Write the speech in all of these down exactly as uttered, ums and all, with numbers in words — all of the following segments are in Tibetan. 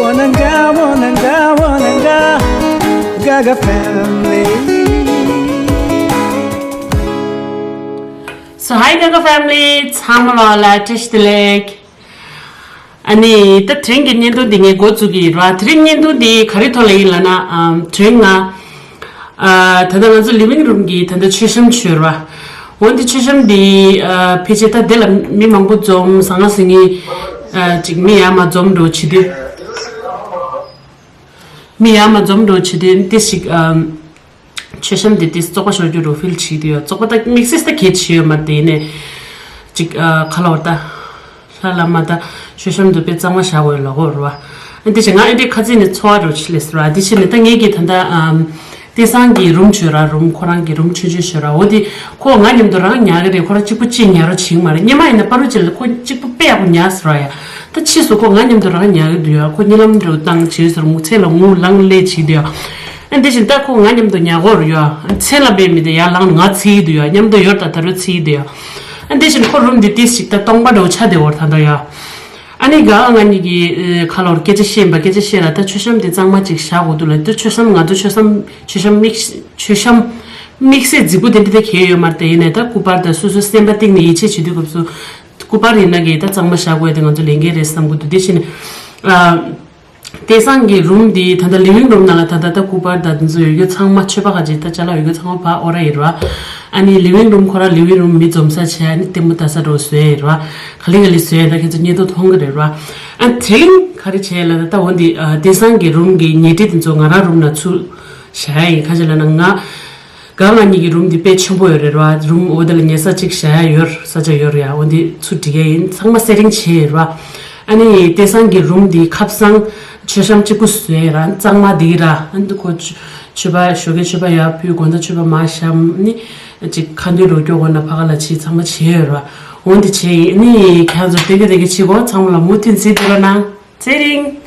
Wananga, wananga, wananga, Gaga family. So, hi Gaga family, ཚང་མ་ལ་བཀྲ་ཤིས་བདེ་ལེགས། ཨ་ནི་ད་དེ་རིང་གི་བརྙན་ཐུང་འདི་ངས་འགོ་བཙུགས་ཀྱི་ཡིན་ར། དེ་རིང་བརྙན་ཐུང་འདི་ག་རེ་ཐོག་ལ་ཡིན་ལབ་ན། ཨམ། དེ་རིང་ང་ཨ། ད་ལྟ་ང་ཚོ་ལི་ཝིང་རུམ་གྱི་ད་ལྟ་མཆོད་བཤམས་བྱོས་ར། འོན་ཏེ་མཆོད་བཤམས་འདི་ཨ། ཕལ་ཆེར་ད་དེ་ལ་མི་མང་པོ་འཛོམས། ཟང་ངེ་ཟིང་ངེ་ཨ། ཅིག་མི་ཡར་མར་འཛོམས་འགྲོ་བྱེད་དུས། མི་ཡར་མར་འཛོམས་འགྲོ་བྱེད་དུས་ཏོག་ཙམ་ཞིག་ཨ། མཆོད་བཤམས་དེ་ཏོག་ཙམ་བཙོག་པ་ཤོར་རྒྱུ་རུ་ཕིལ་བྱེད་དུ་ཡོད། བཙོག་པ་ད་དམིགས་བསལ་ད་གལ་ཆེ་ཡོད་མ་རེད་དེ། ཡིན་ནའི་ཅིག་ཨ། ག་ལབ་དགོས་རེད་ད། ལྷ་བླ་མ་ད་མཆོད་བཤམས་དེ་དཔེ་གཙང་མ་བཞག་དགོས་ལབ་དགོས་རེད་བ། ཨ་འདི་བྱས་ང་ཨ་འདྲའི་ཁ་རྩང་ནས་ཚོར་བ་རུ་ཕྱིན་ལས་ཟེར་བ། འདི་བྱས་ནས་ད་ངེད་ཀྱིས་ད་ལྟ་ཨམ། ཏེ་སང་གི་རུམ་བྱོས་ར། རུམ་ཁོ་རང་གི་རུམ་ཆུང་ཆུང་བྱོས་ར། འོ་དེ་ཁོ་ང་མཉམ་དུ་རང་ཉར་གི་རེད། ཁོ་རང་གཅིག་པུ་ཅིག་ཉར་རོགས་བྱེད་ཀྱི་མ་རེད། སྔོན་མ་ཡིན་ན་པ་རུ་ཅིག་ལ་ཁོ་གཅིག་པུ་དཔེ་ཡག་པོ་ཉར་ཟེར་བ་ཡ། ད་ཕྱིས་སུ་ཁོ་ང་མཉམ་དུ་རང་ཉར་གི་འདུག་ཡ། ཁོ་གཉིད་ལམ་འགྲོ་སྟངས་བྱེད་ཟེར། ངུ་མཚན་ལ་ངུ་ལངས་སླེབས་བྱེད་འདུག་ཡ། ཨ་འདི་བཞིན་ད་ཁོ་ང་མཉམ་དུ་ཉར་གི་ཡོད་རེད་ཡ། མཚན་ལ་དཔེ་མི་དེ་ཡར་ལངས་ང་འཚོལ་གྱི་འདུག་ཡ། མཉམ་དུ་ཡོད་ད་ད་རུང་འཚོལ་གྱི་འདུག་ཡ། ཨ་འདི་བཞིན་ཁོ་རུམ་འདི་ཏོག་ཙམ་ཞིག་ད་སྟོང་པ་འདྲ་བོ་ཆགས་བསྡད་ཡོད་རེད་ད་ལྟ་ཡ། ཨ་ནི་ག་ང་གཉིས་ཀྱིས་ཨེ། ག་ལབ་དགོས་རེད། སྐད་ཆ་བཤད་ཡིན་པ། སྐད་ཆ་བཤད་ལ་ད་མཆོད་བཤམས་དེ་གཙང་མ་ཅིག་བཞག་དགོས་འདུག་ལབ་དུས། མཆོད་བཤམས་ང་ཚོ་མཆོད་བཤམས་མཆོད་བཤམས་དམིགས། མཆོད་བཤམས་དམིགས་བསལ་རྫིག་པོ་དེ་འདྲ་ད་གང་ཡང་ཡོད་མ་རེད་དེ། ཡིན་ནའི་ད་སྐུ་པར་དང་སོ་སོའི་སེམས་པ་གཏིང་ནས་ཡིད་ཆེས་བྱེད་དུས་སྐབས་སུ་སྐུ་པར་ཡིན་ན་གི་ད་གཙང་མ་བཞག་དགོས་དེ་ང་ཚོ་ལས་འགན་རེད་བསམ་གྱི་འདུག་དེ་བཞིན་ཨ། ཏེ་སང་གི་རུམ་འདི་ད་ལྟ་ལི་ཝིང་རུམ་ནང་ལ་ད་ལྟ་ད་སྐུ་པར་དང་དེ་ཚོ་ཡོད་རྒྱུ་ཚང་མ། མཆོད་པ་ག་ཅིག་ད་ཅ་ལག་ཡོད་རྒྱུ་ཚང་མ་ཕར་དབོར་ར་ཡིན་ར། ཨ་ནི་ལི་ཝིང་རུམ་ཁོ་རང་ལི་ཝིང་རུམ་མི་འཛོམས་ས་བྱས། ཨ་ནི་ལྟད་མོ་ལྟ་ས་འདྲ་བོ་བཟོས་ཡིན་ར། ག་ལེ་ག་ལེ་བཟོས་ཡིན། ད་ཁྱེད་ཚོ་བརྙན་ཐུང་མཐོང་གི་རེད་ར། ཨ་དེ་རིང་ག་རེ་བྱས་ལབ་ན། ད་འོ་འདི་ཨ། ཏེ་སང་གི་རུམ་གི་ཉལ་ཁྲི་དེ་ཚོ་ང་རང་རུམ་ནང་ཚུར་བཞག་ཡིན། ག་ཅི་ལབ་ན་ང་ག་ང་གཉིས་ཀྱི་རུམ་འདི་དཔེ་ཆེན་པོ་ཡོད་རེད་ར། རུམ་འོ་དེ་ལ་ཉལ་ས་གཅིག་བཞག་ཡ་ཡོད། ས་ཆ་ཡོད་རེད་ཡ། འོ་འདི་ཚུར་སྒྲིག་ཡ་ཡིན། ཚང་མ་སེ་ཊིང་བྱས་ཡོད་ར། ཨ་ནི་ཏེ་སང་གི་རུམ་འདི་ཁ་སང་མཆོད་བཤམས་གཅིག་པུ་བཟོས་ར། གཙང་མ་འདི་ར། ཨ་ནི་ཁོ་མཆོད་མཆོད་པ་ཞོགས་ཀའི་མཆོད་པ་ཡར་ཕུལ། དགོང་དག་མཆོད་པ་མར་བཤམས། ཨ་ནི་ཅིག་ཁ་འདོན་རོགས་སྐྱོར་དགོས་ན་ཕ་ག་ལ་ཕྱིན། ཚང་མ་བྱས་ཡོད་ར། འོ་འདི་བྱས་ཡིན། ཨ་ནི་ཁྱེད་ཚོ་སྟོན་གི་སྟོན་གི་བྱེད་གོ། ཚང་མ་ལ་མུ་མཐུད་གཟིགས་བསྡད་རོགས་གནང་། ཚེ་རིང་།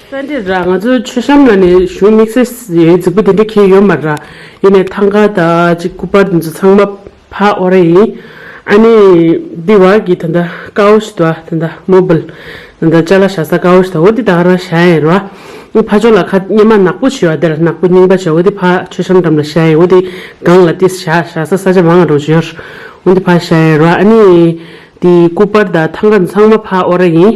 ས་འདི་ར། ང་ཚོ་མཆོད་བཤམས་ནང་ནས་གཞུང་དམིགས་བསལ་ཡོད་རྫིག་པོ་དེ་འདྲ་གང་ཡང་ཡོད་མ་རེད་ར། ཡིན་ནའི་ཐང་ག་དང་ཅིག་སྐུ་པར་དེ་ཚོ་ཚང་མ་ཕར་དབོར་ར་ཡིན། ཨ་ནི་འདི་བར་གྱི་ད་ལྟ་ཀ་བོ་ཞིག་འདུག་ཨ། ད་ལྟ་མོ་བལ་ད་ལྟ་ཅ་ལག་བཞག་ས་ཀ་བོ་ཞིག་འདུག་འོ་འདི་ད་ག་རང་བཞག་ཡ་ཡིན་ར། ཨ་ཕར་ཕྱོགས་ལ་ཁ་སྔོན་མ་ནག་པོ་ཞིག་ཡོད་ཨ། དེ་ལ་ནག་པོ་རྙིང་པ་ཞིག་འོ་འདི་ཕར་མཆོད་བཤམས་འགྲམ་ལ་བཞག་ཡ་ཡིན། འོ་འདི་སྒང་ལ་ཏོག་ཙམ་བཞག་བཞག་ས་ས་ཆ་མང་ང་འགྲོ་ཞིག་ཡོད་ར། འོ་འདི་ཕར་བཞག་ཡ་ཡིན་ར། ཨ་ནི་འདི་སྐུ་པར་དང་ཐང་ག་ཚང་མ་ཕར་དབོར་ར་ཡིན།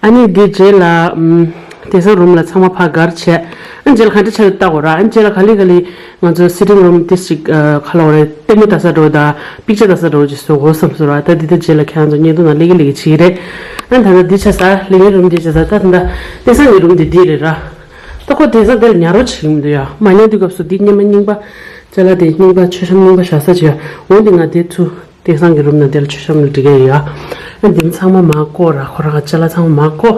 ཨ་ནི་འདི་རྗེས་ལ་ཨམ། ཏེ་སང་རུམ་ལ་ཚང་མ་ཕར་སྒར་བྱས། ཨ་རྗེས་ལ་ག་འདྲ་ཆགས་ཡོད་ལྟ་དགོས་ར། ཨ་རྗེས་ལ་ག་ལེ་ག་ལེ་ང་ཚོ་སི་ཊིང་རུམ་ཏོག་ཙམ་ཞིག་ཨ། ག་ལབ་དགོས་རེད། ལྟད་མོ་ལྟ་ས་འདྲ་བོ་དང་པིག་ཅར་ལྟ་ས་འདྲ་བོ་ཅིག་བཟོ་དགོས་བསམ་སོང་ར། ད་འདི་ད་རྗེས་ལ་ཁྱེད་རང་ཚོ་བརྙན་ཐུང་ནང་སླེབས་ཀྱི་སླེབས་ཀྱི་བྱེད་ཀྱི་རེད། ཨ་ད་ལྟ་འདི་ཆགས་ས་ལི་ཝིང་རུམ་འདི་ཆགས་ས། ད་ད་ལྟ་ཏེ་སང་གི་རུམ་འདི་འདི་རེད་ར། ད་ཁོ་ཏེ་སང་དེ་ལ་ཉར་རོགས་བྱེད་ཀྱི་མི་འདུག་ཡ། མ་ཉར་དུས་སྐབས་སུ་འདི་སྔོན་མ་རྙིང་པ་ཅ་ལག་དེ་རྙིང་པ་མཆོད་བཤམས་རྙིང་པ་བཞག་ས་ཅིག་ཡ། འོ་འདི་ང་དེ་ཚུར་ཏེ་སང་གི་རུམ་ནང་དེ་ལ་མཆོད་བཤམས་ལ་སྒྲིག་གི་ཡོད། ཨ་འདི་ཚང་མ་མར་བཀོག་ར། ཁོ་རང་གི་ཅ་ལག་ཚང་མ་མར་བཀོག་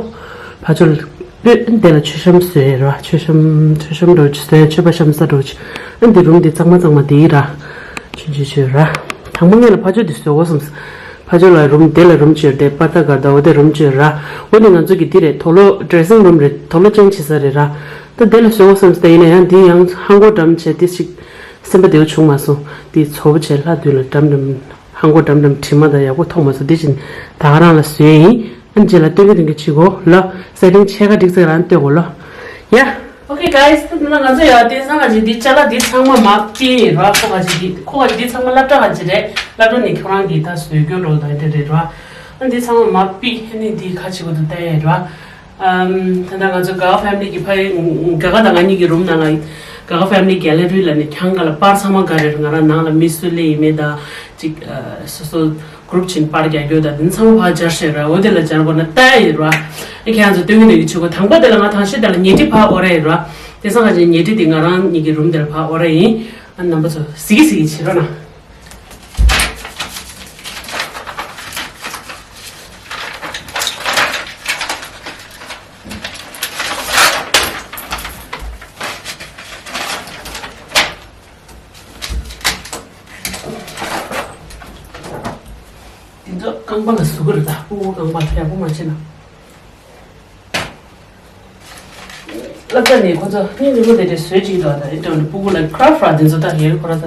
ཕར་ཕྱོགས་ལ་སྤོས། ཨ་དེ་ལ་མཆོད་བཤམས་བཟོས་ར། མཆོད་བཤམས་མཆོད་བཤམས་འདྲ་བོ་ཅིག་བཟོས། མཆོད་པ་བཤམས་ས་འདྲ་བོ་ཅིག་ཨ་འདི་རུམ་འདི་གཙང་མ་གཙང་མ་དེ་ཡིན་ར། ཆུང་ཆུང་ཆུང་ར། དང་པོ་ངས་ལ་ཕར་ཕྱོགས་འདི་བཟོ་དགོས་བསམ། ཕར་ཕྱོགས་ལ་རུམ་དེ་ལ་རུམ་ཅིག་ཡོད་དེ། པར་ད་གར་ད་འོ་དེ་རུམ་ཅིག་ཡོད་ར། འོ་ནི་ང་ཚོ་གི་འདི་རེད། དུག་ལོག་ཌེ་སིང་རུམ་རེད། དུག་ལོག་ཅན་བྱེད་ས་རེད་ར། ད་དེ་ལ་བཟོ་དགོས་བསམ་སྟེ། ཡིན་ན་ཡང་འདི་ཡང་ཧང་གོ་འགྲམ་བྱས་ཏེ་ཞིག་སེམས་པ་བདེ་བོ་བྱུང་མ་སོང་། དེ་ཚོ་བོ་བྱས་ལྷ་མདུན་ལ་འགྲམ་འགྲམ་ཧང་གོ་འགྲམ་འགྲམ་དྲི་མ་དང་ཡག་པོ་མཐོང་མ་སོང་། དེ་བཞིན་ད་ག་རང་ལ་བཟོས་ཡིན། ཨ་རྗེས་ལ་སྟོན་གི་སྟོན་གི་བྱེད་དགོས་ལ། སེ་ཊིང་ཕྱེད་ཀ་འགྲིག་ཚེ་རང་སྟོན་དགོས་ལ། ཡ། ཨོ་ཁེ་གྷའི་སི། ད་ང་ཚོ་ཡ་དེ་སང་ང་ཅིག་འདི་ཅ་ལག་འདི་ཚང་མ་མར་ཕུད་ཡིན་ར། ཁོ་ག་ཅིག་འདི་ཁོ་ག་ཅིག་འདི་ཚང་མ་སློབ་གྲྭ་ག་ཅིག་རེད། སློབ་གྲྭ་ནས་ཁྱོད་རང་གིས་ད་བཟོས་རྒྱུ་འགྲོ་ད་དེ་རེད་ར། ཨ་འདི་ཚང་མ་མར་ཕུད། ཨ་ནི་འདི་ཁ་ཅིག་གོ་འདུག་ལྟ་ཡིན་ར། ཨམ། ད་ལྟ་ང་ཚོ་ག་ག་ཕེ་མི་ལི་གི་ཕ་ཡི་ག་ག་དང་ང་གཉིས་ཀྱི་རུམ་ནང་ལ་ག་ག་ཕེ་མི་ལི་གེ་ལེ་རི་ལ་ནི་གྱང་ག་ལ་པར་ཚང་མ་ག་རེ་རེད། ང་རང་ནང་ལ་མི་སུ་སླེབས་ཡིན་མེད་དང་ཅིག་ཨ། སོ་སོ་གུ་རུབ་ཆེན་པར་རྒྱག་རྒྱུ་དང་དེ་ཚང་མ་ཕར་སྦྱར་ཤེས་ར། འོ་དེ་ལ་སྦྱར་དགོས་ན་ལྟ་ཡ་ཡིན་ར། ཨ་ཁྱེད་རང་ཚོ་སྟོན་གི་འདུག་གི་ཆུ་གོ། དང་པོ་དེ་ལ་ང་ཐང་ཤེས་དེ་ལ་ཉལ་ཁྲི་ཕར་དབོར་ར་ཡིན་ར། དེ་སང་ང་ཅིག་ཉལ་ཁྲི་དེ་ང་རང་གཉིས་ཀྱི་རུམ་དེ་ལ་ཕར་དབོར་ར་ཡིན། ཨ་རྣམ་པ་ཚོ་གཟིགས་གི་གཟིགས་གི་བྱེད་རོགས་གནང་། འདི་ཚོ་རྐང་པ་ལ་ཟུག་གི་རེད་ད། སྤུ་གུ་རྐང་པ་ཡག་པོ་མ་བྱས་ན། སློབ་གྲྭ་ནས་ཁོ་ཚོ་སྙིང་རྗེ་མོ་དེ་འདྲ་བཟོས་ཅིག་འདུག་ད་ཨེ་འགྲོ་ནས་སྤུ་གུ་ལ་ཁྲབ་ར་དེ་ཚོ་ད་ཡོད་ཁོ་ར་ད།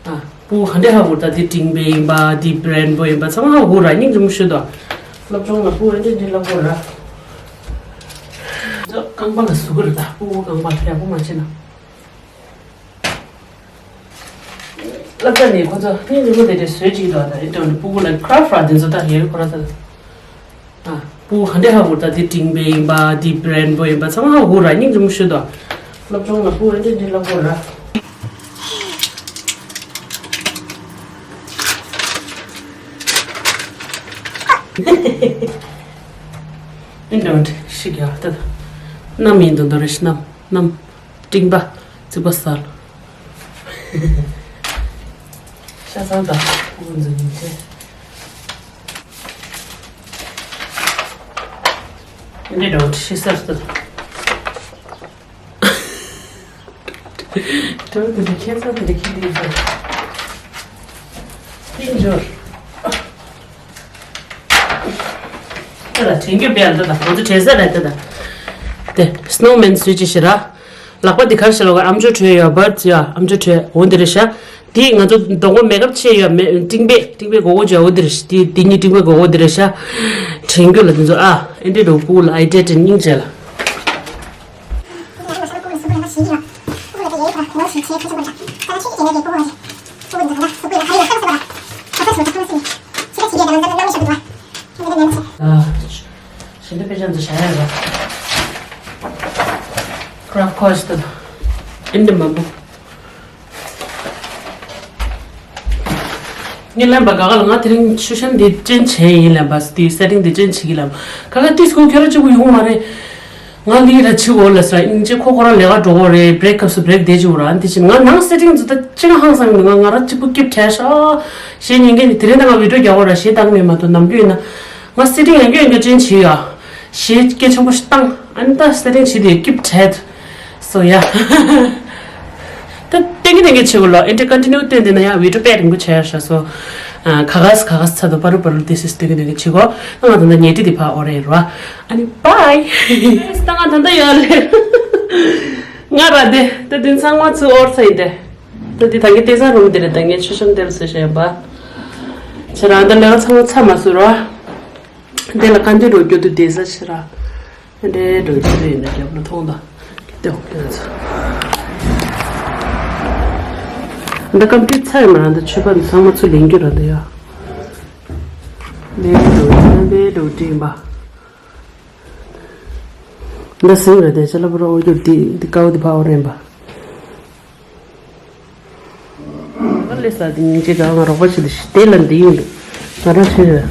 ཨ་སྤུ་གུ་ག་འདྲ་ཧ་གོ་ད། དེ་ཀྲིང་པེ་ཡིན་པ་དེ་རེན་བོ་ཡིན་པ་ཚང་མ་ཧ་གོ་ར། སྙིང་རྗེ་མོ་ཞུ་དོ། སློབ་སྦྱོང་ལ་སྤུ་གུ་ཨེ་འདྲ་འདྲ་སློབ་གོ་ར། རྐང་པ་ལ་ཟུག་གི་རེད་ད། སྤུ་གུ་རྐང་པ་ཡག་པོ་མ་བྱས་ན། སློབ་གྲྭ་ནས་ཁོ་ཚོ་སྙིང་རྗེ་མོ་དེ་འདྲ་བཟོས་ཅིག་འདུག་ད་ཨེ་འགྲོ་ནས་སྤུ་གུ་ལ་ཁྲབ་ཧྥ་དེ་ཚོ་ད་ཡོད་ཁོ་ར་ད། ཨ། སྤུ་གུ་ག་འདྲ་ཧ་གོ་ད། དེ་ཀྲིང་པེ་ཡིན་པ། དེ་རེན་བོ་ཡིན་པ། ཚང་མ་ཧ་གོ་ར། སྙིང་རྗེ་མོ་ཞུ་དོ། སློབ་སྦྱོང་ལ་སྤུ་གུ་ཨེ་འདྲ་འདྲ་ལབ་དགོས་ར། ཨེ་འདྲ་འདྲ་ཞིག་ཡ་ད། གནམ་ཡིན་དུ་འདོ་རེ་ཤི་གནམ་གནམ། སྤྲིན་པ། རྩིག་པ་སལ། ཤ་ཚང་དང་ཀུ་ཀུ་འཛིན་ཡིན་ཚེ། འདི་འདྲ་བོ་ཤི་སར་སོ། འདྲ་བོ་འདི་འདྲ་ཁྱད་མཚར་འདི་འདྲ་ཁྱད་འདི་ཡིན་ཚེ། སྤྲིན་འབྱོར། ད་ལ་དྲན་རྒྱུ་བས་ད་ད་ང་ཚོ་དྲན་ས་རེད་ད་ད། དེ་སྣོ་མན་སུའི་ཅི་ཞེ་ར། ལག་པ་འདི་གར་ཞེ་ལོ་ག་ཨམ་ཅོག་བྲོས་ཡོད་བར་ཅི་ཡ་ཨམ་ཅོག་བྲོས་འོ་འདི་རེད་ཤ། དེ་ང་ཚོ་རྡོག་པ་མེ་ཁབ་ཆེ་ཡོད་མེ་ཏིང་པེ་ཏིང་པེ་གོ་གོ་ཅི་འོ་འདི་རེད་ཤ། དེ་དེ་གཉིས་ཏིང་པེ་གོ་གོ་འདི་རེད་ཤ། དྲན་རྒྱུ་ལ་འདི་ཚོ་ཨ་ཨེ་འདྲེ་རོ་པུ་ལ་ཨའི་ཏྲེ་ཏྲེ་སྙིང་རྗེ་ལ། ཞི་བདེ་དཔེ་ཅན་དུ་བྱ་ཡ་ར། ཀྲབ་ཁོ་ཤི་ཏུ་ཨིན་དི་མ་བུ། ངས་ལན་པ་ག་ག་ལ་ང་དེ་རིང་ཆུ་ཤན་འདི་ཅན་བྱས་ཡིན་ལན་པ་དེ་སེ་ཊིང་འདི་ཅན་བྱེད་ཀྱི་ལན་ག་ག་ཏིས་ཁོ་ཁྱོད་ར་གཅིག་པུ་ཡོང་མ་རེད། ང་ལི་ར་ཆི་འོ་ལ་ས་ཨིན་ཅི་ཁོ་ཁོ་རང་ལས་ཀ་འགྲོ་གོ་རེད། བྷི་རེག་སྐབས་སུ་བྷི་རེག་དེ་ཅི་འོ་ར་འདི་ཅི་ང་ནང་སེ་ཊིང་འཛུ་ད་ཅི་ང་ཧང་སང་མི་ང་ང་ར་གཅིག་པུ་སྐྱིབ་བྲལ་ཤག་ཞེས་ཉན་མཁན་ནི་དེ་རིང་ད་ང་བི་ཌིའོ་རྒྱག་གོ་ར་ཞེས་དང་མེད་མ་གཏོགས་ནམ་རྒྱུན་ཡིན་ན། ང་སེ་ཊིང་ཡང་སྐྱོན་ཡང་སྐྱོན་ཅན་བྱེད་ཡ། ཞེས་སྐད་ཆེན་པོ་ཞིག་བཏང་ཨ་ནི་ད་སེ་ཊིང་བྱེད་དེ་སྐྱིབ་བྲལ། སོ་ཡ། ད་ཏན་གི་ཏན་གི་བྱེད་དགོས་ལོ། ཨེ་འདྲ་ཀོན་ཊི་ནིའུ་བཏོན་དེ་ན་ཡང་བི་ཌིའོ་དཔེ་རིང་པོ་བྱས་ཤག་སོ། ཁ་ཁ་ཁ་ཁ་ཚ་དུ་པ་རུ་པ་རུ་དེ་སིས་ཏན་གི་ཏན་གི་བྱེད་དགོས། ང་ད་ལྟ་ཉལ་ཁྲི་དེ་ཕ་ཨོ་རེད་ར། ཨ་ནི་བྷའི། ད་ང་ད་ལྟ་ཡོད་རེད། ང་ར་དེ་ད་དེ་ཚང་མ་ཚུར་ཨོར་ཚ་ཡིན་ཏེ། ད་དེ་ད་ངའི་བསྡད་ས་རུམ་དེ་རེད། ད་ངའི་མཆོད་བཤམས་དེར་བཟོས་བཞག་ཡིན་པ། ཁྱེད་རང་ད་ལས་ཀ་ཚང་མ་ཚར་མ་སོང་ར། དེ་ལ་ཀ་འདི་རུ་རྒྱུ་དུ་བསྡད་ས་ཕྱིར་ར། འདྲེ་འགྲོ་རྒྱུ་དུ་ཡིན་ན་རྒྱབ་ལ་མཐོང་དང་། དེ་འོག་ཏུ་ཡོད་ཚ། འདི་ཀམ་ཏི་ཚ་ཡི་མ་ར་འདི་ཆུ་པ་འདི་ཚང་མ་ཚུར་ལེན་རྒྱུ་ར་འདི་ཡ། འདྲེ་འགྲོ་འདྲེ་འགྲོ་འདྲེ་ཡིན་པ། འདི་སིང་ར་འདི་ཅ་ལ་པུ་ར་འོ་རྒྱུ་འདི་འདི་ཀའོ་འདི་ཕ་འོ་རེན་པ། ང་ལས་ས་དེ་ཉིན་གཅིག་ག་ང་རོགས་པ་བྱེད་དེ་ཤི་དེ་ལ་འདི་ཡིན་འདུག་ང་རང་ཆོས་རེད།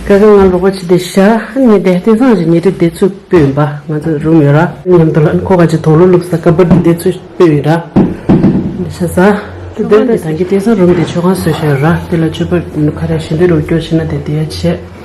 ཀ་ཀ་ང་རོགས་པ་བྱེད་དེ་ཤ་ནི་དེ་དེ་སང་ཞིག་ཉེ་དུ་དེ་ཚོ་སྤོས་ཡིན་པ། ང་ཚོ་རུམ་ཡོད་ར། མཉམ་དུ་ལ་ཁོ་ག་ཅིག་དོག་ལོ་ལུག་ས་ཀ་པར་དེ་ཚོ་སྤོས་ཡོད་ར། ཤ་ས་དེ་དེ་དེ་ད་གི་དེ་སང་རུམ་དེ་ཆོས་ཁང་བཟོས་ཤ་ཡོད་ར། དེ་ལ་ཆོས་པ་ཁ་ར་ཞི་འདི་རོ་སྐྱོ་ཤི་ན་དེ་དེ་ཡ་བྱེད།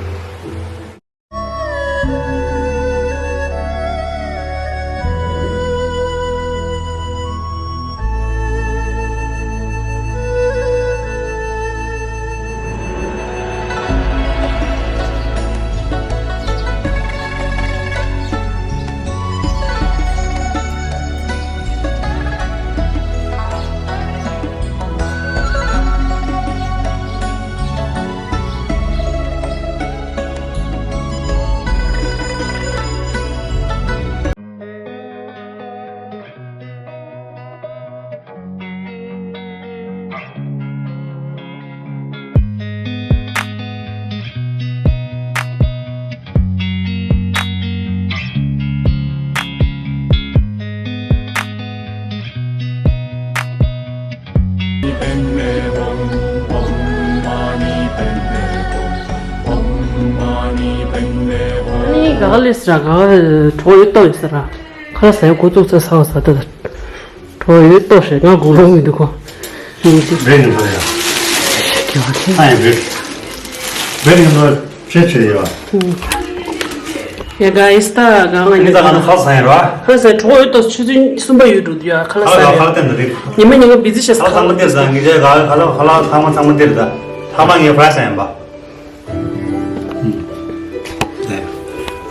ནི་ག་ག་ལས་ཟེར་ར། ག་ག་གྲོགས་ཡོད་ཏོ་ཡོད་ཟེར་ར། ཁ་ཟས་འགོ་བཙུགས་ཚེ་ཟ་བ་ཟ་ཏོ། གྲོགས་ཡོད་ཏོ་ཞེས་ང་དགུང་ལོ་མི་འདུག་གོ། ཡིན་གཅིག་བེ་རིང་ལོ་ཡ། ཁྱེད་བ་ཁྱེད། ཨ་ཡ་བེ། བེ་རིང་ལོ་ཆེ་ཆེ་ཡ། ཡ་ག་ཨིས་ཏ་ག་ང་ངི་ད་ང་ནི་ཁ་ཟས་ཡིན་ར། ཁ་ཟས་གྲོགས་ཡོད་ཏོ་ཆུ་ཚོད་གསུམ་པ་ཡོད་འགྲོ་དུ་ཡ། ཁ་ལ་ཁ་ཟས་ལ་ཡ། ཁ་ལ་བསྟན་འདི་རིགས། ཉི་མ་ཉི་མ་བི་ཛི་ཤེས་ཁ་ལ་ཚང་མ་སྟེར་ད་ངི་ཇེ་ག་ཁ་ལ་ཁ་ལ་ཚང་མ་ཚང་མ་སྟེར་ད། ཐ་མ་ངའི་ཕ་ཟས་ཡིན་པ།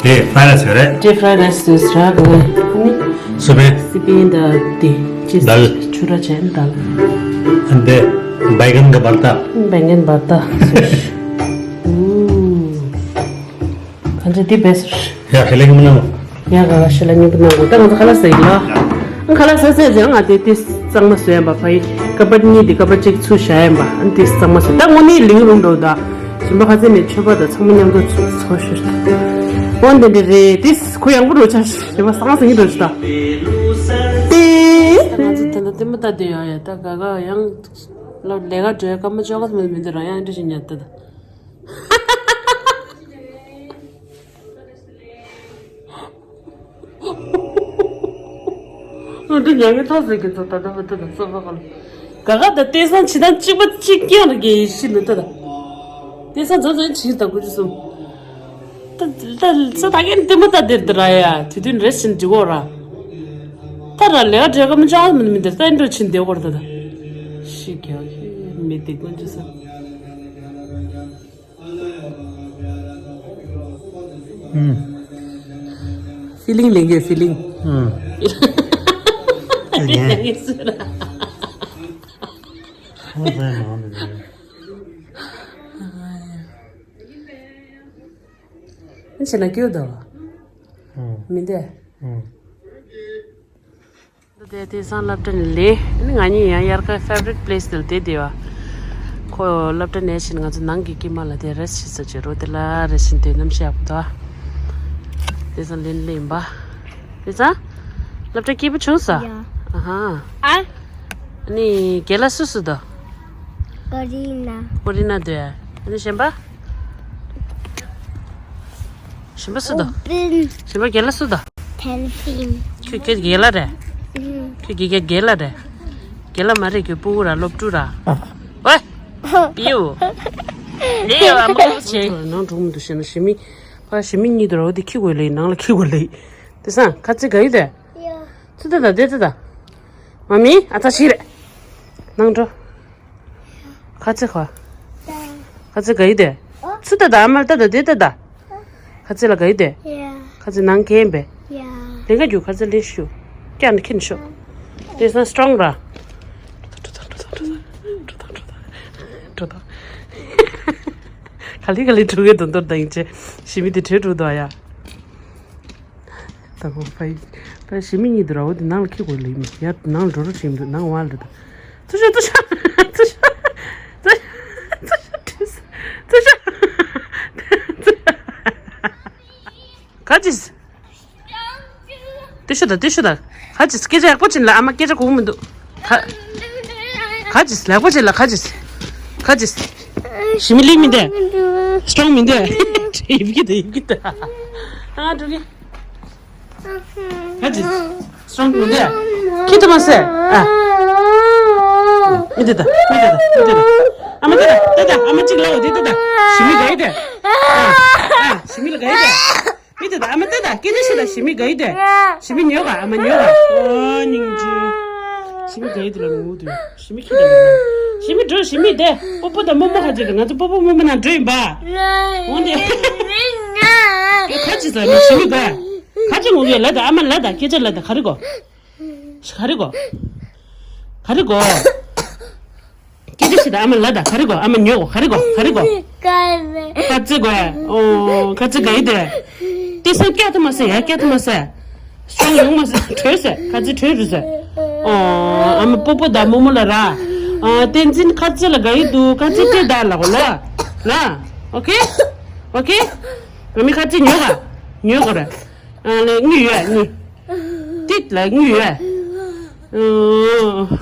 དེ་ཕ་ར་ཟེར་རེད། དེ་ཕ་ར་ཟེར་ར་གོ། ཨ་ནི། སུ་པན། སི་པན་ད་དེ་ཅི་དལ། ཆུ་ར་ཅན་དལ། འདི་བའི་གན་གི་བར་ད། བའི་གན་བར་ད། ཨུ། གང་ཅི་དེ་བས། ཡ་ཧེ་ལེགས་མིན་ནམ། ཡ་ག་ག་ཤ་ལ་མཉེས་པོ་གནང་དགོས། ད་ང་ཚོ་ཁ་ལག་ཟ་ཡིན་ལ། ཨང་ཁ་ལག་ཟ་ཟ་ཟེར་ང་དེ་དེ་གཙང་མ་བཟོས་ཡིན་པ། ཕ་ཡི་ཀ་པར་གཉིས་དེ་ཀ་པར་གཅིག་ཚུར་བཞག་ཡིན་པ། ཨང་དེ་གཙང་མ་བཟོས། ད་དངོས་གནས་ལིང་རུང་འགྲོ་ད། ཞིམ་པ་ཁ་ཚན་ནས་མཆོད་པ་དང་ཚང་མ་མཉམ་དུ་ཚོ་ཤོར། འོན་ཏེ་འདི་རེད་དེ་ཁོ་ཡང་པོ་རོ་ཆ་ཞིམ་པ་སང་སང་གི་འགྲོ་ཆུ་ད། དེ་ང་ཚོ་ད་ལྟ་ལྟད་མོ་ལྟ་དེ་ཡོད་ཡ། ད་ག་ག་ཡང་ལ་ལས་ཀ་འགྲོ་ཡ་སྐར་མ་བཅོ་ལྔ་མི་འདི་རང་ཡང་འདྲི་ཞིག་ཉལ་ད་ད། ཨ་འདི་ཉལ་གི་ཐོག་ཟེར་གི་ཚོ་ད་ལྟ་བུ་ད་ད་སོ་ཕ་ག་ལ། ག་ག་ད་ལྟས་སང་ཕྱི་ཐང་གཅིག་པ་གཅིག་ཀྱང་ར་གི་ཤི་ནུ་ད་ད། ལྟས་སང་ཚོ་ཚོ་ཕྱི་ད་དགུ་ཅུ་གསུམ། ད་ད་ས་ད་གན་ལྟད་མོ་ལྟ་དེར་ད་ར་ཡ་དུས་དུས་རེ་ཞིན་འགྲིག་གོ་ར། ད་ར་ལས་ཀ་འབྲེལ་ཀ་མི་ཅག་མི་མི་དེར་ད་འགྲོ་ཕྱིན་བསྡད་གོ་ར་ད་ད། ཤི་ག་མི་དེ་དགུ་ཅུ་གསུམ། ཕི་ལིང་ལེན་གྱི་ཕི་ལིང་། ཕི་ལིང་ལེན་གྱི་ཟེར། ཨ་ཆེ་ན་སྐྱོ་དོ། མི་འདས། དེ་དེང་སང་སློབ་གྲྭ་ནས་ལེན། ཨ་ནི་ང་གཉིས་ཡང་དབྱར་ཁའི་ཕེ་ཝ་རིཊ་པི་ལེ་སི་དེ་ལ་བསྡད་བསྡད་པ། ཁོ་སློབ་གྲྭ་ནས་ཕྱིན་ང་ཚོ་ནང་གི་དཀྱིལ་མ་ལ་དེ་རེ་སི་ཊི་བྱེད་ས་བྱེད་རོགས་དེ་ལ་རེ་སི་ཊི་བྱེད་འདོད་རྔམ་ཤེས་ཡག་པོ་འདུག་དེང་སང་ལེན་ལེན་པ། དེང་སང་སློབ་གྲྭ་སྐྱིད་པོ་བྱུང་ས། ཡ། ཨ་ཧ། ཨ། ཨ་ནི་རྒན་ལགས་སུ་སུ་འདུག་ཀོ་རི་ན། ཀོ་རི་ན་འདུག་ཨ་ནི་གཞན་པ། གཞན་པ་སུ་དང་། ཨོ་པིན། གཞན་པ་རྒན་ལགས་སུ་དང་། ཐན་ཕིན། ཁྱོད་ཁྱོད་རྒན་ལགས་རེད། ཨུམ། ཁྱོད་རྒན་རྒན་རྒན་ལགས་རེད། རྒན་ལགས་མ་རེད། ཁྱོད་སྤུ་གུ་ར་སློབ་ཕྲུག་ར། ཝེ། པིའུ། ལེ་ཡོ་ཨ་མ་ཁུ་ཆེ། ནང་གྲོང་མི་འདུག་བཤད་ན་ཞི་མི། ཕ་ཞི་མི་གཉིས་དུ་ར་འོ་དེ་ཁྱི་གོས་ལེ་ནང་ལ་ཁྱི་གོས་ལེ། དེ་སང་ཁ་ཚིག་ག་ཡི་དེ། ཡ། ཚུ་དེ་དང་དེ་དེ་དང་། མ་མི་ཨ་ཙ་ཞིག་རེད། ནང་འགྲོ། ཁ་ཚེ་ཁ། ཁ་ཚེ་ག་ཡི་དེ། ཚུ་ད་ད་ཨ་མ་ལ་ད་ད་དེ་ད་ད། ཁ་ཚེ་ལ་ག་ཡི་དེ། ཁ་ཚེ་ནང་གན་པས། ལེན་ག་རྒྱུ་ཁ་ཚེ་ལེན་ཤུ། ཀྱ་ན་ཁིན་ཤོ། དེ་སང་སི་ཊོང་ར། ག་ལི་ག་ལི་གྲུ་གེ་དོན་དོར་ད་ཡིན་ཆེ། ཞི་མི་དེ་གྲོས་གྲུ་དོ་ཡ། ད་བོ་ཕའི་ཕའི་ཞི་མི་གཉིས་དུ་ར་བོ་དེ་ནང་ལ་ཁྱི་གོ་ལེ་མི་ཡ་ནང་ལ་འགྲོ་རོགས་བྱེད་མི་འདུག་ནང་བ་ལ་ད། ཚུ་ཤ་ཚུ་ཤ་ཚུ་ཤ་ཚུ་ཤ་ཚུ་ཤ་ཚུ་ཤ། ག་ཅིས། ཏི་ཤུ་ད་ཏི་ཤུ་ད། ག་ཅིས་སྐད་ཆ་ཡག་པོ་ཅིན་ལ་ཨ་མ་སྐད་ཆ་གོ་མི་འདུག་ག་ག་ཅིས་ལེགས་པོ་ཅིན་ལ་ག་ཅིས། ག་ཅིས། ཞི་མི་ལི་མི་འདས། སི་ཊོང་མི་འདས། ཡིབ་ཀི་ད་ཡིབ་ཀི་ད། ཨ་འགྲོ་གི། ཁ་ཅིག་སོང་མི་འདུག་ཁྱི་ཐུ་མ་སེ། ཨ། མི་འདུག་ད། མི་འདུག་ད། མི་འདུག་ད། ཨ་མ་འདུག་ད། ད་ད་ཨ་མ་གཅིག་ལ་འོ་དེ་འདུག་ད། ཞི་མི་ག་ཡི་དེ། ཨ། ཨ། ཞི་མི་ལ་ག་ཡི་དེ། མི་འདུག་ད། ཨ་མ་འདུག་ད། སྐད་ཆ་བཤད་ད། ཞི་མི་ག་ཡི་དེ། ཞི་མི་ཉོ་ག་ཨ་མ་ཉོ་ག་ཨོ་སྙིང་རྗེ། ཞི་མི་ག་ཡི་དེ་ལ་ངུ་འདུག་ཞི་མི་ཁྱི་དེ་ལ་ངུ། ཞི་མི་འགྲོ་ཞི་མི་དེ། པོ་པོ་དང་རྨོ་མོ་ཁ་ཅིག་ང་ཚོ་པོ་པོ་རྨོ་མོ་ནང་འགྲོ་ཡིན་པ། འོ་དེ། ཁ་ཅིག་ཟ་མི་ཞི་མི་ག་ཁ་ཅིག་ངུ་གི་ལ་ད་ཨ་མ་ལ་ད་སྐད་ཆ་ལ་ད་ག་རེ་གོ་ག་རེ་གོ་ག་རེ་གོ་སྐད་ཆ་ཞིག་ད་ཨ་མ་ལ་ད་ག་རེ་གོ་ཨ་མ་ཉོ་གོ་ག་རེ་གོ་ག་རེ་གོ་ཁ་ཚེ་གོ་ཨོ་ཁ་ཚེ་ག་ཡི་དེ། དེ་སང་སྐྱ་ཐུ་མ་ཟེར་ཡ་སྐྱ་ཐུ་མ་ཟེར། སོང་ཡོང་མ་ཟེར་བྲོས་ཟེར་ཁ་ཚེ་བྲོས་རུ་ཟེར། ཨོ་ཨ་མ་པོ་པོ་ད་རྨོ་མོ་ལ་ར། ཨ་བསྟན་འཛིན་ཁ་ཚེ་ལ་ག་ཡི་འདུག་ཁ་ཚེ་སྤྲད་ད་ལ་གོ་ལ། ལ། ཨོ་ཁེ། ཨོ་ཁེ། ང་མི་ཁ་ཅིག་ཉོ་ག་ཉོ་གོ་ར། ཨ་ལེ་དངུལ་ཡོད་དངུལ། ཏིག་ལ་དངུལ་ཡོད། ཨ་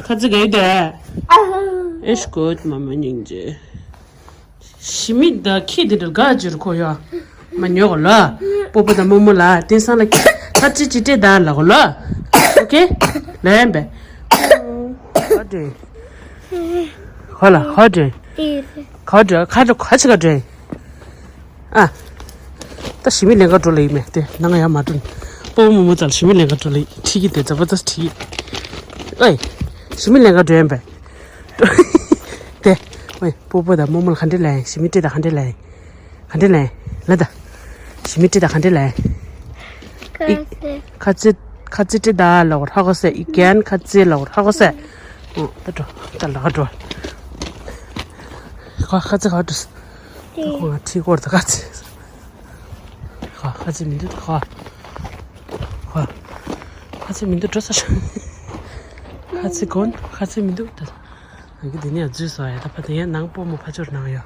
ཁ་ཅིག་ག་ཡོད་དེ། ཨེ་ཤ་གོད་མ་མ་སྙིང་རྗེ། ཞི་མི་ད་ཁྱི་དེ་འདྲ་དགའ་ཅིར་ཁོ་ཡོད། མ་ཉོ་གོ་ལ། པོ་པོ་དང་རྨོ་མོ་ལ་དེང་སང་ལ་ཁ་ཅིག་ཅིག་སྤྲད་ད་ལ་གོ་ལ། ཨོ་ཁེ། ལེན་པས། ཧོ་དྲེ། ཧོ་ལ་ཧོ་དྲེ། ཁ་དྲེ་ཁ་དྲེ་ཁ་ཅིག་ག་དྲེ། ཨ། ད་ཞི་མི་ལེན་ག་འགྲོ་ལེ་ཡིན་མེད་དེ་ནང་ཡ་མ་འགྲོ་ནི། པོ་མོ་མོ་ཙལ་ཞི་མི་ལེན་ག་འགྲོ་ལེ་ཁྲིད་ཀྱི་དེ་ཛ་བ་ཙ་ཁྲིད་ཀྱི། ཨེ། ཞི་མི་ལེན་ག་འགྲོ་ཡིན་པས། དེ། ཨེ། པོ་པོ་དང་རྨོ་མོ་ལ་ག་འདྲེ་ལེན་ཞི་མི་སྤྲད་ད་ག་འདྲེ་ལེན། ག་འདྲེ་ལེན། ལ་ད། ཞི་མི་སྤྲད་ད་ག་འདྲེ་ལེན། ཁ་ཚེ། ཁ་ཚེ་སྤྲད་ད་ལ་གོ་ཧ་གོ་སེ་ཨི་གན་ཁ་ཚེ་ལ་གོ་ཧ་གོ་སེ། ཨོ་ད་འགྲོ་ད་ལ་ག་འགྲོ། ཁ་ཁ་ཚེ་ག་འགྲོ། ཁོ་ང་ཁྲིད་སྐོར་དུ་ཁ་ཚེ། ཁ་ཁ་ཚེ་མི་འདུག་ད་ཁ། ཁ་ཚིག་མི་འདུག་འགྲོ་ས་ཤོག་ཁ་ཚིག་གོན། ཁ་ཚིག་མི་འདུག་ད་ང་གི་འདི་ནས་འཛུལ་སོང་ཡ། ད་ཕ་དེ་ཡན་ནང་སྤོ་མོ་ཕ་ཆོར་ནང་ཡོད།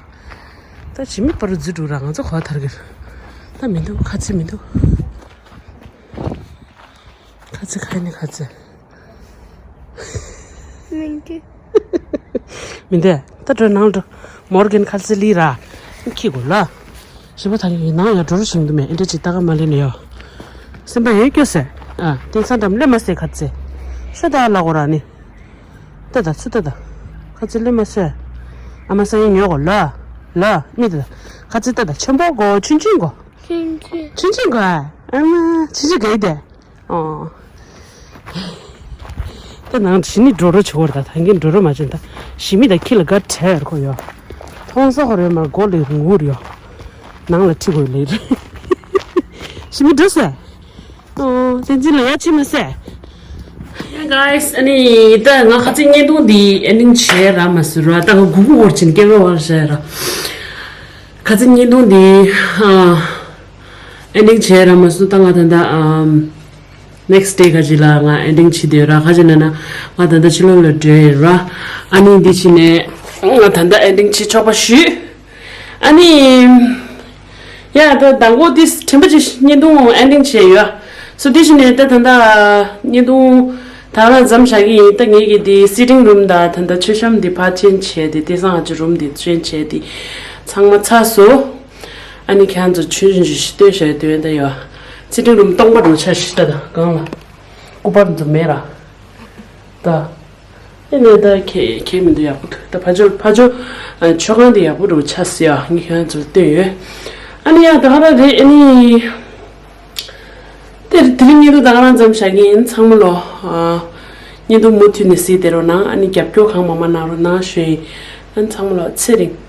ད་ཇི་མི་པར་འཛུལ་འགྲོ་ར། ང་ཚོ་གོ་ཐར་གི་རེད། ད་མི་འདུག་ཁ་ཚིག་མི་འདུག་ཁ་ཚིག་ཁ་ནི་ཁ་ཚིག་མི་འདུག་མི་འདུག་ད་འགྲོ་ནང་འགྲོ། མོར་གན་ཁ་ཚིག་ལི་ར། ཁྱི་གོ་ལ། ཞི་བ་ཐང་གི་ནང་ཡ་འགྲོ་རུ་ཞིང་འདུག་མེད། ཨེ་འདྲ་ཅིག་ལྟ་ག་མ་ལེན་ནས་ཡོད། སེམས་པ་ཡོད་སྐྱོ་ཟེར། ཨ་དེང་སང་འགྲམ་ལེ་མ་ཟེར་ཁ་ཚིག་ཤོ་ད་ལ་གོ་ར་ནི། ཏ་ད་ཚུ་ཏ་ད། ཁ་ཚིག་ལེ་མ་ཟེར། ཨ་མ་ས་ཡིན་ཉོ་གོ་ལ། ལ་མི་ད། ཁ་ཚིག་ཏ་ད་ཆེན་པོ་གོ་ཆུན་ཆུན་གོ་ཆུན་ཆུན། ཆུན་ཆུན་གོ་ཨ་མ་ཆུན་ཆུན་ག་ཡི་དེ། ཨོ། ད་ནང་ཞི་ནི་འགྲོ་རོ་བྱེད་བར་ད་ད་གིན་འགྲོ་རོ་མ་བྱེད་ད། ཞི་མི་ད་ཁྱི་ལ་དགའ་བྲལ་ཁོ་ཡོ། མཐོང་ས་ཁོ་རེ་མར་མགོ་ལེ་ངུར་ཡོ། ནང་ལ་ཁྲི་གོ་ལེ་རེ། ཞི་མི་འགྲོ་ས། ཨོ་བསྟན་འཛིན་ལ་ཡ་ཅི་མ་ཟེར། Yeah, guys, ཨ་ནི་ད་ང་ཁ་ཚིག་བརྙན་ཐུང་འདི་ཨེན་ཌིང་བྱས་ར་མ་ཟེར་ར། ད་ང་གུ་གུ་བོར་ཕྱིན་སྐད་ལོ་བར་བྱས་ར། ཁ་ཚིག་བརྙན་ཐུང་འདི་ཨ་ཨེན་ཌིང་བྱས་ར་མ་ཟེར། ད་ང་ད་ད་ཨམ་next day ག་ཅི་ལ་ང་ཨེན་ཌིང་བྱེད་དེ་ར། ག་ཅི་ན་ན་ང་ད་ད་ཕྱི་ལོགས་ལ་འགྲོ་ཡི་ར། ཨ་ནི་འདི་ཕྱི་ནས་ང་ད་ད་ཨེན་ཌིང་བྱེད་ཆོག་པ་ཞུས། ཨ་ནི། ཡ་ད་དང་པོ་དེ་དྲན་པ་ཅིག་བརྙན་ཐུང་ཨེན་ཌིང་བྱས་ཡོད། སོ་དེ་བཞིན་ནས་ད་ད་ལྟ་བརྙན་ཐུང་ད་རང་མཚམས་བཞག་གི་ཡིན། ད་ངེད་ཀྱི་དེ་སི་ཊིང་རུམ་དང་ད་ད་མཆོད་བཤམས་དེ་ཕར་ཅན་བྱས་ཏེ་དེ་སང་ཨ་ཅི་རུམ་དེ་ཅན་བྱས་ཏེ་ཚང་མ་ཚར་སོང་། ཨ་ནི་ཁྱེད་ཚོ་ཆུ་ཞིག་ཞིག་ལྟོས་བྱས་དོན་ད་ཡོད། སི་ཊིང་རུམ་སྟོང་པ་འགྲོ་ཆ་ཞིག་ད་ད་གང་ལ་སྐུ་པར་འཛོམས་མེད་ར། ད། ཨེ་ནས་ད་ཁེ་ཁེ་མི་འདུག་ཡག་པོ་འདུག་ད་ཕ་ཇོ་ཕ་ཇོ་ཨ་མཆོད་ཁང་དེ་ཡག་པོ་འདུག་ཆ་སི་ཡ་ངས་ཁྱོད་ཚོར་བསྟན་ཡོད། ཨ་ནི་ཡ་ད་ག་རང་རེད། ཨ་ནི་དེ་དེ་རིང་ཉིན་དུ་ད་ག་རང་མཚམས་བཞག་གི་ཡིན། ཚང་མ་ལོ་ཨ་ཉིན་དུ་མུ་མཐུད་ནས་གཟིགས་བསྡད་རོགས་གནང་། ཨ་ནི་རྒྱབ་སྐྱོར་གང་མང་མང་གནང་རོགས་གནང་ཞུ་ཡིན། ཨ་ནི་ཚང་མ་ལོ་ཚེ་རིང་།